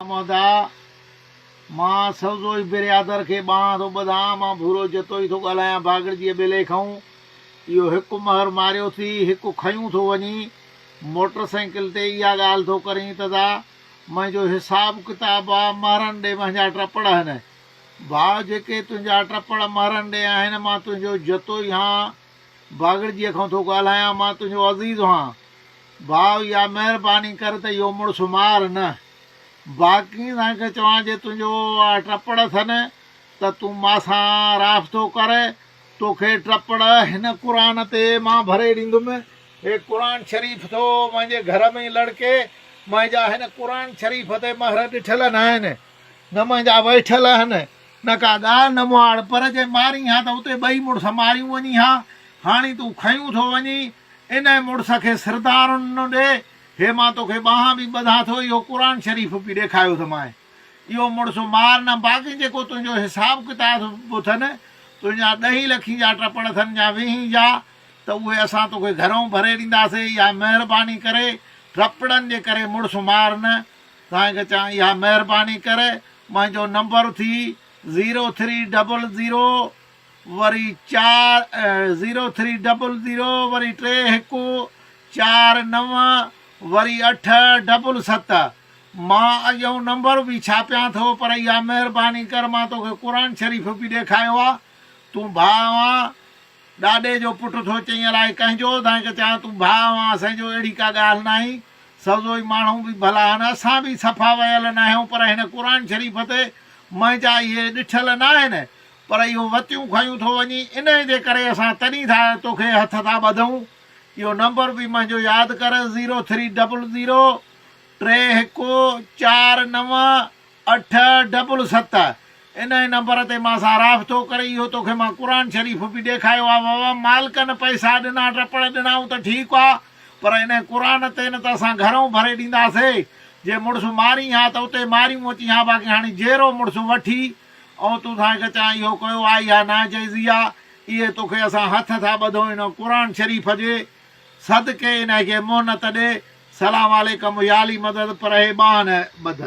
ادا مان سوزوئي بريادر کي ٻانهن ٿو ٻڌان، مان ڀورو جتوئي ٿو ڳالهايان باگڙجيء ٻيلي کئون. اهو هڪ مهر ماريو ٿي، هڪ کنيون ٿو وڃين. موٽر سائيڪل تي اها ڳالهه ٿو ڪرين ته دا منهنجو حساب ڪتاب آ، مهرن ڏي منهنجا ٽپڙ هن. ڀاء جيڪي تنهنجا ٽپڙ مهرن ڏي آهن، مان تنهنجو جتوئي هان، باگڙجيء کان ٿو ڳالهايان، مان تنهنجو عزيز هان. ڀاء اها مهرباني ڪر ته اهو مڙس مار نه. باقي سائين کي چوان جي تنهنجو ٽپڙ اٿن ته تون مان سان رابطو ڪر، توکي ٽپڙ هن قرآن تي مان ڀري ڏيندم. هي قرآن شريف ٿو منهنجي گهر ۾ ئي لڙڪي، منهنجا هن قرآن شريف تي مهر ڏٺل ناهن، نه منهنجا ويٺل آهن، نه ڪا ڳالهه نه مهاڙ، پر جي مارين ها ته اتي ٻئي مڙس ماريون وڃين ها، هاڻي تون کنيون ٿو وڃين، انهيء مڙس کي سردارن ڏي، هي مان توکي ٻانهن به ٻڌان ٿو، اهو قرآن شريف به ڏيکايو ٿمانء. اهو مڙس مار نه، باقي جيڪو تنهنجو حساب ڪتاب به اٿن، تنهنجا ڏهين لکين جا ٽپڙ اٿن يا ويهين جا، ته اهي اسان توکي گهرئون ڀري ڏينداسين، اها مهرباني ڪري ٽپڙن جي ڪري مڙس مار نه. سائين کي چيائين، اها مهرباني ڪر، منهنجو نمبر اٿي زيرو ٿري ڊبل زيرو وري چار زيرو ٿري ڊبل زيرو وري ٽي هڪ چار نو وري اٺ ڊبل ست مان اڳيون نمبر به ڇاپيان ٿو پر اها مهرباني ڪر مان توکي قرآن شريف به ڏيکايو آ تون ڀاء آن ڏاڏي جو پٽ ٿو چئين الائي ڪنهن جو تنهن کي چيان تون ڀاء آن اسان جو اهڙي ڪا ڳالهه ناهي سوزوئي ماڻهو به ڀلا آهن اسان به صفا ويل ناهيون پر هن قرآن شريف تي منهنجا اهي ڏٺل ناهن پر اهو وتيون کنيون ٿو وڃين، انهيء جي ڪري اسان تڏهن ٿا توکي هٿ ٿا ٻڌون. اهو نمبر به منهنجو ياد ڪر، زيرو ٿري ڊبل زيرو ٽي هڪ چار نو اٺ ڊبل ست. انهيء نمبر تي مان سان رابطو ڪر، اهو توکي مان قرآن شريف به ڏيکايو آ. بابا مالڪن پئسا ڏنا ٽپڙ ڏنائون ته ٺيڪ آ، پر انهيء قرآن تي نه ته اسان گهرئون ڀري ڏينداسي. جي مڙس مارين ها ته اتي ماريون اچين ها، باقي هاڻي جيئرو مڙس وٺي ائون تون سائين کي چيان اهو ڪيو آ اها ناجائزي آ اهي توکي اسان هٿ ٿا ٻڌون ان قرآن شريف جي صدقي انهي کي منهن نه ته ڏي سلام عليڪم ياعلي مدد پر هي ٻانهن ٻڌ.